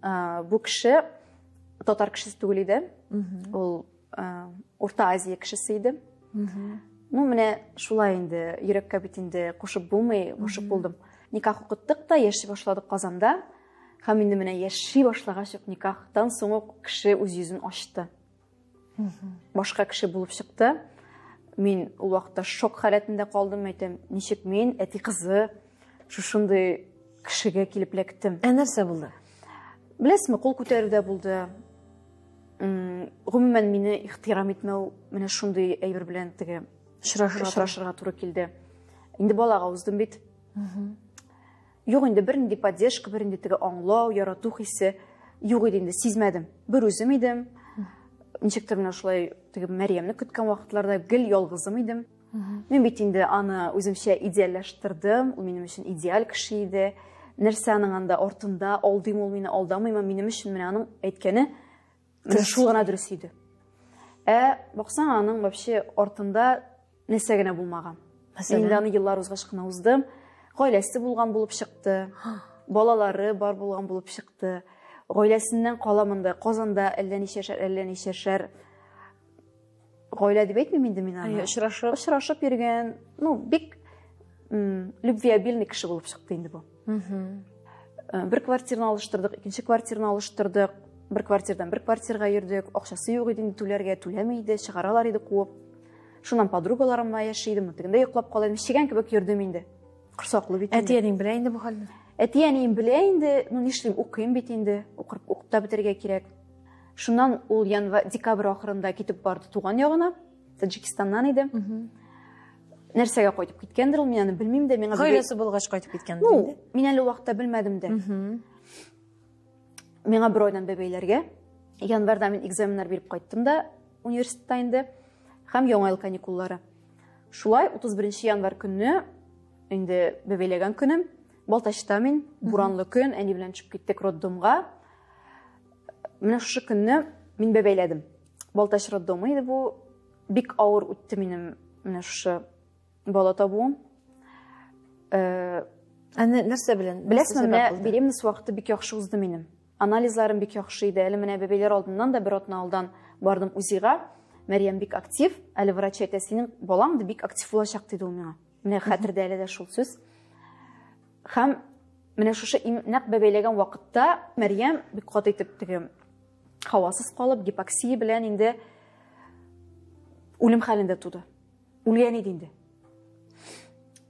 Бу кеше татар кешесе түгел иде. Ул Урта Азия кешесе иде. Ну, менә шулай инде, йөрәккә бит инде кушып булмый, гашык булдым. Никах укыттык та, яши башладык Казанда. Һәм инде менә яши башлагач ук, никахтан соң ук кеше үз йөзен ачты. Башка кеше булып чыкты. Мин ул вакытта шок халәтендә калдым, әйтәм, ничек мин, әти кызы, шушындый кешегә килеп эләктем. Ә нәрсә булды? Беләсезме, кул күтәрү дә булды. Гомумән, мине ихтирам итмәү, менә шундый әйбер белән теге очрашырга туры килде. Инде балага уздым бит. Юк инде, бернинди поддержка, бернинди теге аңлау, ярату хисе юк иде инде, сизмәдем. Бер үзем идем. Ничектер менә шулай теге Мәрьямне көткән вакытларда гел ялгызым идем. Мин бит инде аны үземчә идеальләштердем, ул минем өчен идеаль кеше иде. Нәрсә аның анда артында, алдыймы ул мине, алдамыймы, минем өчен менә аның әйткәне менә шул гына дөрес иде. Ә баксаң, аның вообще артында нәрсә генә булмаган. Мәсәлән? Инде аны еллар узгач кына уздым. Гаиләсе булган булып чыкты. Балалары бар булган булып чыкты. Гаиләсеннән кала монда Казанда әллә ничәшәр, әллә ничәшәр гаилә дип әйтмим инде мин аны. Очрашып. Очрашып йөргән, ну, бик любвеобильный кеше булып чыкты инде бу. Бер квартираны алыштырдык, икенче квартираны алыштырдык. Бер квартирдан бер квартирга йөрдек. Акчасы юк иде инде түләргә, түләми иде, чыгаралар иде куып. Шуннан подругаларымда яши идем, тегендә йоклап кала идем. Чегән кебек йөрдем инде. Корсаклы бит инде. Әти-әниең белә инде бу хәлне? Әти-әнием белә инде, ну нишлим, укыйм бит инде, укып, укып та бетерергә кирәк. Шуннан ул январь, декабрь ахырында китеп барды туган ягына, Таджикистаннан иде. Нәрсәгә кайтып киткәндер ул, мин аны белмим дә, миңа Гаиләсе булгач кайтып киткәндер ну, инде. Мин әле ул вакытта белмәдем дә. Миңа бер айдан бәбәйләргә. Январьда мин экзаменнар биреп кайттым да университетта инде. Һәм яңа ел каникуллары. Шулай 31 январь көнне инде бәбәйләгән көнем. Балтачта мин, буранлы көн, әни белән төшеп киттек роддомга. Менә шушы көнне мин бәбәйләдем. Балтач роддомы иде бу. Бик авыр үтте минем менә шушы бала табуым. Ә нәрсә белән? Беләсезме, менә беременность вакыты бик яхшы узды минем. Анализларым бик яхшы иде. Әле менә бәбәйләр алдыннан да бер атна алдан бардым УЗИга. Мәрьям бик актив. Әле врач әйтә, синең балаң да бик актив булачак, диде ул миңа. Менә хәтердә әле дә шул сүз. Һәм менә шушы нәкъ бәбәйләгән вакытта Мәрьям бик каты итеп теге һавасыз калып, гипоксия белән инде үлем хәлендә туды. Үлгән иде инде.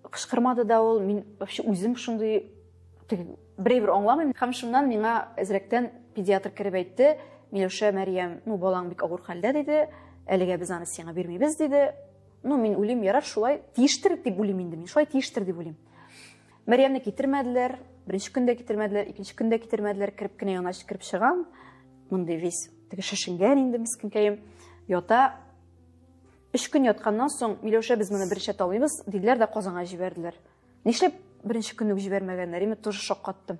Кычкырмады да ул, мин вообще үзем шундый теге берәй-бер аңламыйм. Һәм шуннан миңа әзрәктән педиатр кереп әйтте, Миләүшә, Мәрьям, ну балаң бик авыр хәлдә диде, әлегә без аны сиңа бирмибез диде. Ну мин уйлыйм, ярар, шулай тиештер дип уйлыйм инде мин, шулай тиештер дип уйлыйм. Мәрьямне китермәделәр, беренче көндә китермәделәр, икенче көндә китермәделәр, кереп кенә яна кереп чыгам. Мондый весь теге шешенгән инде мескенкәем. Ята. Өч көн ятканнан соң, Миләүшә, без моны беренче талмыйбыз, диделәр дә Казанга җибәрделәр. Нишләп беренче көнне үк җибәрмәгәннәр? Именно тоже шаккаттым.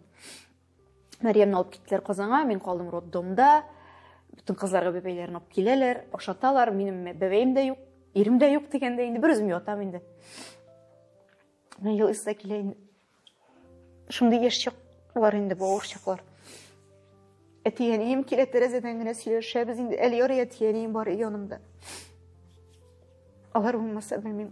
Мәрьямне алып киттеләр Казанга, мин калдым роддомда. Бөтен кызларга бәбәйләрен алып киләләр, ашаталар. Минем бәбәем дә юк, ирем дә юк дигәндә инде бер үзем ятам инде. Менә елыйсы да килә инде. Шундый яшь чаклар инде бу, авыр чаклар. Әти-әнием килә, тәрәзәдән генә сөйләшәбез инде. Әле ярый әти-әнием бар янымда. Алар булмаса, белмим.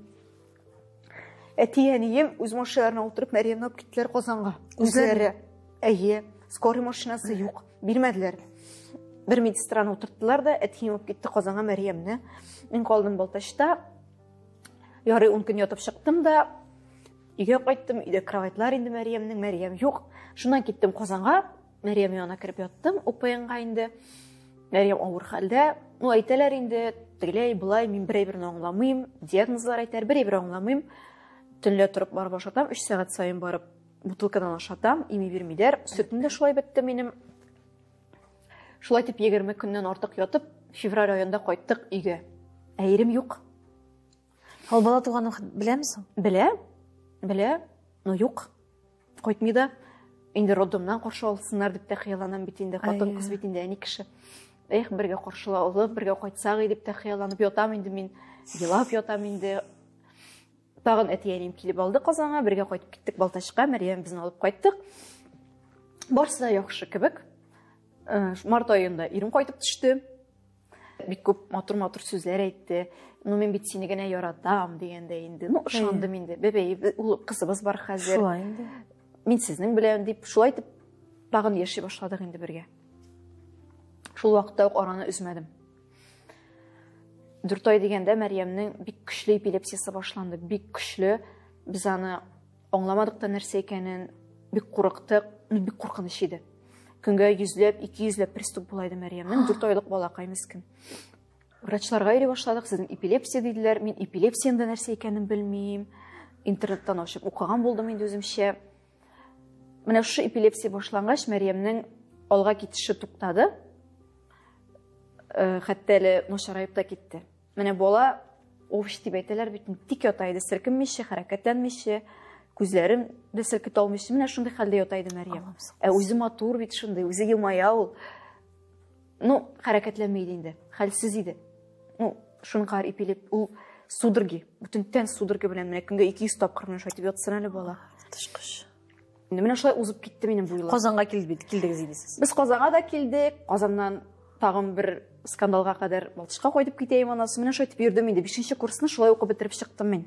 Әти-әнием үз машиналарына утырып Мәрьямне алып киттеләр Казанга. Үзләре. Әйе, скорый машинасы юк, бирмәделәр. Бер медсестраны утырттылар да, әтием алып китте Казанга Мәрьямне. Мин калдым Балтачта. Ярый, 10 көн ятып чыктым да, өйгә кайттым. Өйдә кроватьлар инде Мәрьямнең, Мәрьям юк. Шуннан киттем Казанга. Мәрьям янына кереп яттым, ОПНга инде. Мәрьям авыр хәлдә. Ну, әйтәләр инде, тегеләй, болай, мин бер әйберне аңламыйм. Диагнозлар әйтәләр, бер әйбер аңламыйм. Төнлә торып барып ашатам, 3 сәгать саен барып бутылкадан ашатам, ими бирмиләр. Сөтем дә шулай бетте минем. Шулай итеп 20 көннән артык ятып, февраль аенда кайттык өйгә. Ә ирем юк. Ул бала туганын беләме соң? Белә, белә, но юк. Кайтмый да. Инде роддомнан каршы алсыннар дип тә хыялланам бит инде. Хатын кыз бит инде, әни кеше. Эх, бергә каршылалып, бергә кайтсак дип тә хыялланып ятам инде мин. Елап ятам инде. Тагын әти-әнием килеп алды Казанга, бергә кайтып киттек Балтачка, Мәрьям безне алып кайттык. Барысы да яхшы кебек. Март аенда ирем кайтып төште. Бик күп матур-матур сүзләр әйтте. Ну, мин бит сине генә яратам дигәндә инде. Ну, ышандым инде. Бәбәй, ул кызыбыз бар хәзер. Шулай инде. Мин сезнең белән дип, шулай итеп тагын яши башладык инде бергә. Шул вакытта ук араны өзмәдем. 4 ай дигәндә Мәрьямнең бик көчле эпилепсиясе башланды. Бик көчле. Без аны аңламадык та нәрсә икәнен, бик курыктык, ну, бик куркыныч иде. Көнгә йөзләп, 200ләп приступ була иде Мәрьямнең, 4 айлык балакай мескен. Врачларга йөри башладык, сезнең эпилепсия диделәр. Мин эпилепсиянең дә нәрсә икәнен белмим. Интернеттан ачып укыган булдым инде үземчә. Менә шушы эпилепсия башлангач, Мәрьямнең алга китеше туктады. Хәтта әле начараеп та китте. Менә бала овощ дип әйтәләр бит, тик ята иде, селкенмичә, хәрәкәтләнмичә, күзләрен дә селкетә алмыйча, менә шундый хәлдә ята иде Мәрьям. Ә үзе матур бит шундый, үзе елмая ул. Ну, хәрәкәтләнми иде инде, хәлсез иде. Ну, шуның кадәр эпилеп, ул судороги, бөтен тән судороги белән менә көнгә 200 тапкыр менә шулай итеп ятсын әле бала. Тышкыш. Инде менә шулай узып китте минем бу еллар. Казанга килдек, килдегез инде сез. Без Казанга да килдек, Казаннан тагын бер скандалга кадәр Балтычка кайтып китәем анасы. Менә шулай итеп йөрдем инде. 5 курсны шулай укып бетереп чыктым мин.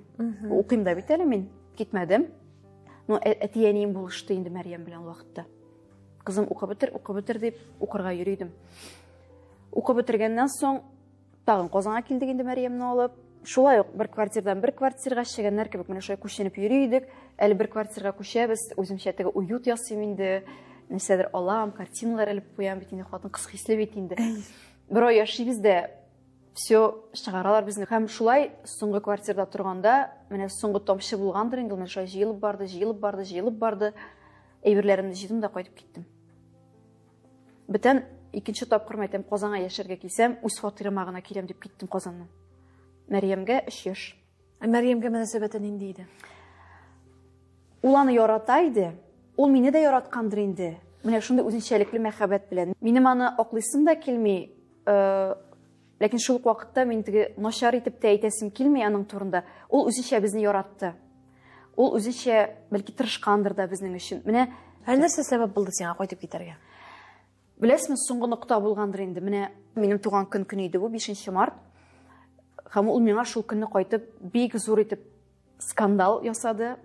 Укыйм да бит әле мин, китмәдем. Ну, әти-әнием булышты инде Мәрьям белән вакытта. Кызым, укып бетер, укып бетер дип укырга йөри идем. Укып бетергәннән соң тагын Казанга килдек инде Мәрьямне алып. Шулай ук бер квартирадан бер квартирага чегәннәр кебек менә шулай күченеп йөри идек. Әле бер квартирага күчәбез, үземчә теге уют ясыйм инде, нәрсәдер алам, картиналар элеп куям бит инде, хатын кыз хисле бит инде. Бер ай яшибез дә, все, чыгаралар безне. Һәм шулай соңгы квартирада торганда, менә соңгы тамчы булгандыр инде, менә шулай җыелып барды, җыелып барды, җыелып барды. Әйберләремне җыйдым да кайтып киттем. Бүтән икенче тапкыр әйтәм, Казанга яшәргә килсәм, үз фатирыма гына киләм дип киттем Казаннан. Мәрьямгә 3 яшь. Ә Мәрьямгә мөнәсәбәте нинди иде? Ул аны ярата иде. Ул мине дә яраткандыр инде. Менә шундый үзенчәлекле мәхәббәт белән. Минем аны аклыйсым да килми, ләкин шул ук вакытта мин теге начар итеп тә әйтәсем килми аның турында. Ул үзенчә безне яратты. Ул үзенчә бәлки тырышкандыр да безнең өчен. Менә Ә нәрсә сәбәп булды сиңа кайтып китәргә? Беләсезме, соңгы нокта булгандыр инде. Менә минем туган көн көне иде бу, 5 март. Һәм ул миңа шул көнне кайтып бик зур итеп скандал ясады.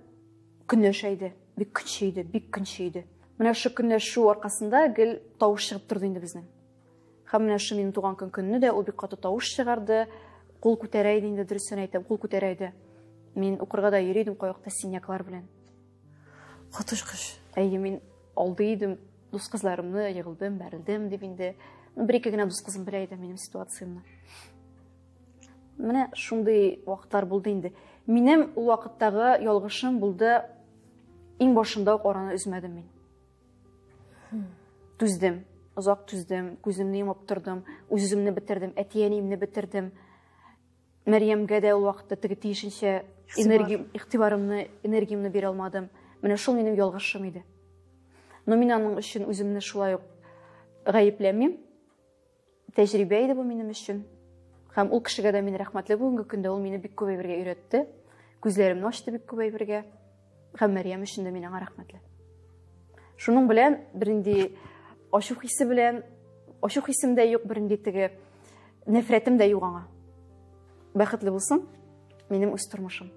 Көнләшә иде, бик көнче иде, бик көнче иде. Менә шул көнләшү аркасында гел тавыш чыгып торды инде безнең. Һәм менә шул минем туган көн көнне дә ул бик каты тавыш чыгарды. Кул күтәрә иде инде, дөресен әйтәм, кул күтәрә иде. Мин укырга да йөри идем кайвакытта синяклар белән. Коточкыч. Әйе, мин алдый идем дус кызларымны, егылдым, бәрелдем дип инде. Бер-ике генә дус кызым белә иде минем ситуациямне. Менә шундый вакытлар булды инде. Минем ул вакыттагы ялгышым булды, иң башында ук араны өзмәдем мин. Түздем, озак түздем, күземне йомып тордым, үз-үземне бетердем, әти-әниемне бетердем. Мәрьямгә дә ул вакытта теге тиешенчә энергия, игътибарымны, энергиямне бирә алмадым. Менә шул минем ялгышым иде. Но мин аның өчен үземне шулай ук гаепләмим. Тәҗрибә иде бу минем өчен. Һәм ул кешегә дә мин рәхмәтле бүгенге көндә, ул мине бик күп әйбергә өйрәтте. Күзләремне ачты бик күп әйбергә. Һәм Мәрьям өчен дә мин аңа рәхмәтле. Шуның белән бернинди ачу хисе белән, ачу хисем дә юк, бернинди теге нәфрәтем дә юк аңа. Бәхетле булсын минем үз тормышым.